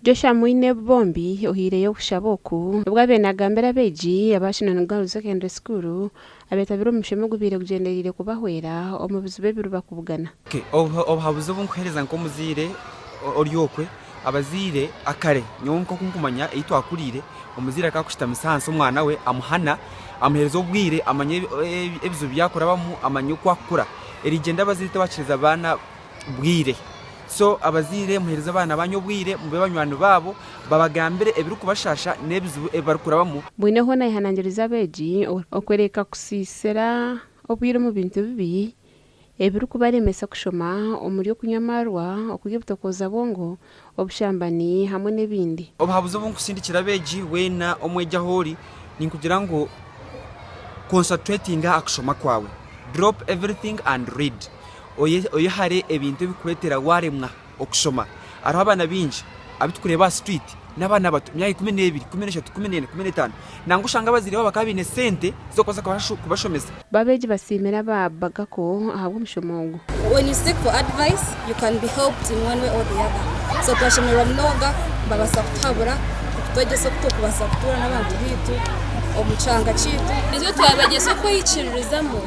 Joshua Mwine Bombi ohaireyo okushaba oku nibwo abaire nagambira abeegi aba Kinoni Girls Secondary School abetabire omu mushomo ogubaire gugyendereire kubahwera omu bizibu ebiribakubugana. Obuhabuzi obu nkuheereza nk'omuzaire ori okwe, abazaire akare nyowe nk'oku nkumanya ei twakuriire, omuzaire akaba akushutamisa ahansi omwana we amuhana, amuheereza obwire amanye ebizibu ebi akurabamu, amanye oku akukura. Erigyenda abazaire tibakiheereza abaana bwire. So abazaire muheereze abaana baanyu obwire, mube banywani baabo, babagambire ebirikubashaasha n'ebizibu ebi barikurabamu. Mbwenu hoona ayehanangiriza abeegi okworeka kusiisira obwire omu bintu bibi ebirikubaremesa kushoma omuri okunywa amaarwa, okurya obutokooza bwongo, obushambani hamwe n'ebindi. Obuhabuzi obu nkusindikira abeegi weena omwegi ahu ori, ninkugira ngu concentratinga aha kushoma kwawe, drop everything and read. Oyehare ebintu ebirikukureetera waaremwa okushoma. Hariho abaana baingi abu turikureeba aha sitwiti n'abaana bato emyaka ikumineebiri, ikumineeshatu, ikumineena, ikumineetaano nangwa oshanga abazaire baabo bakaba baine sente z'okubaasa kubashomesa. Bo abeegi basiimire aba Bagako ahabw'omushomo ogu. When you seek for advice, you can be helped in one way or the other. So twashemererwa munonga babaasa kutuhabura, okutwegyesa oku turikubaasa kutuura n'abantu baitu omu kyanga kyaitu. Itwe twabegyesa okweyikiririzamu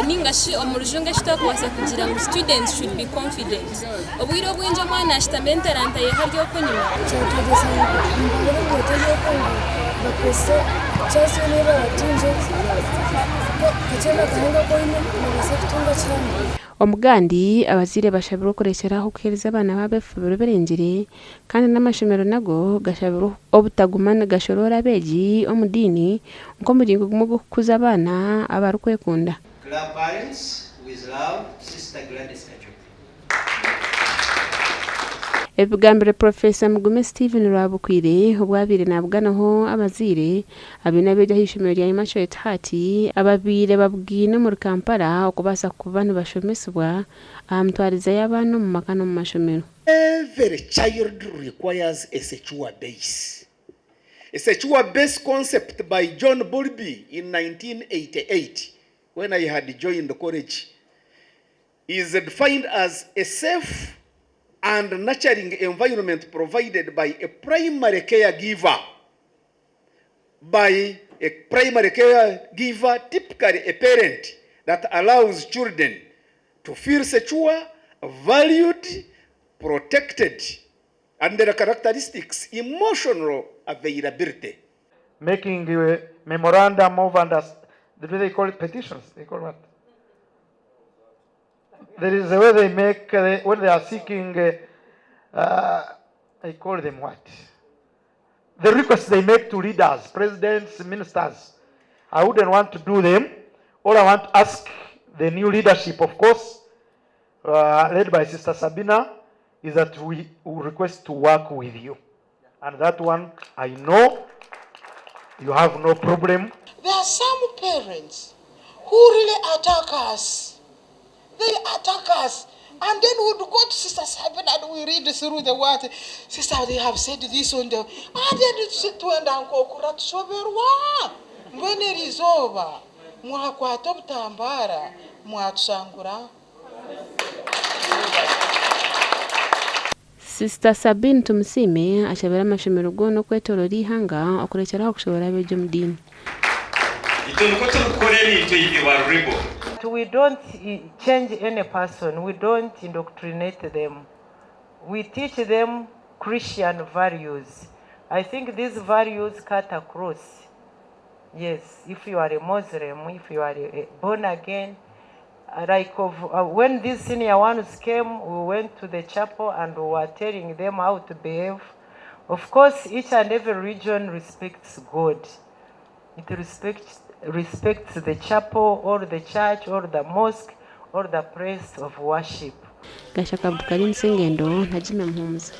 ninga shi omu rujungu eki twakubaasa kugira ngu students should be confident. Obwire obwingi omwana ashutama entaranta ye hari okwo enyima. Kyatwegyesa ngu nibareeba eby'oku ngu bakozese chance yoona ei baratungye kakye n'akahinga aku oine noobaasa kutunga kihango. Omugandi, abazaire bashabirwe okurekyera aho kuheereza abaana baabo ebifubiro birengire kandi n'amashomero nago gashabirwe obutaguma nigashoroora abeegi omu diini nk'omuringo gumwe gw'okukuza abaana abarikwekunda. Club Parents with love, Sister Gladys Kajubi. Ebi bigambirwe Purofeesa Mugume Stephen Rwabukwire obu abaire nabuganaho abazaire abaine abeegi aha ishomero rya Immaculate Heart ababaire babugaine omuri Kampala okubaasa kuba nibashomesibwa aha mitwarize y'abaana omu maka n'omu mashomero. Every child requires a secure base. A secure base concept by John Bowlby in 1988 when I had joined college is defined as a safe and nurturing environment provided by a primary caregiver by a primary caregiver, typically a parent, that allows children to feel secure, valued, protected, and their characteristics, emotional availability. Making a memorandum of understanding, do they call it petitions? They call what? There is a way they make uh, when they are seeking, uh, uh, I call them what? The requests they make to leaders, presidents, ministers. I wouldn't want to do them. All I want to ask the new leadership, of course, uh, led by Sister Sabina, is that we request to work with you. And that one, I know you have no problem. There are some parents who really attack us. They attack us. And then we would go to Sister Sabina and we read through the word. Sister, they have said this on the... And then twenda nk'okura tushoberwa. Mbwenu eri izooba mwakwata obutambara mwatushangura. Sister Sabine Tumusiime ashabire amashomero goona okwetoroora eihanga okurekyera aho kushobora abeegi omu diini. Itwe nikwo turikukora ebintu eibyo ba rurebo. We don't change any person, we don't indoctrinate them, we teach them Christian values. I think these values cut across, yes, if you are a Muslim, if you are a born again, Like of when these senior ones came, we went to the chapel and we were telling them how to behave. Of course, each and every region respects God. It respects, respects the chapel or the church or the mosque or the place of worship. Gashaka Abdukarim Sengendo na Jimmy Muhumuza.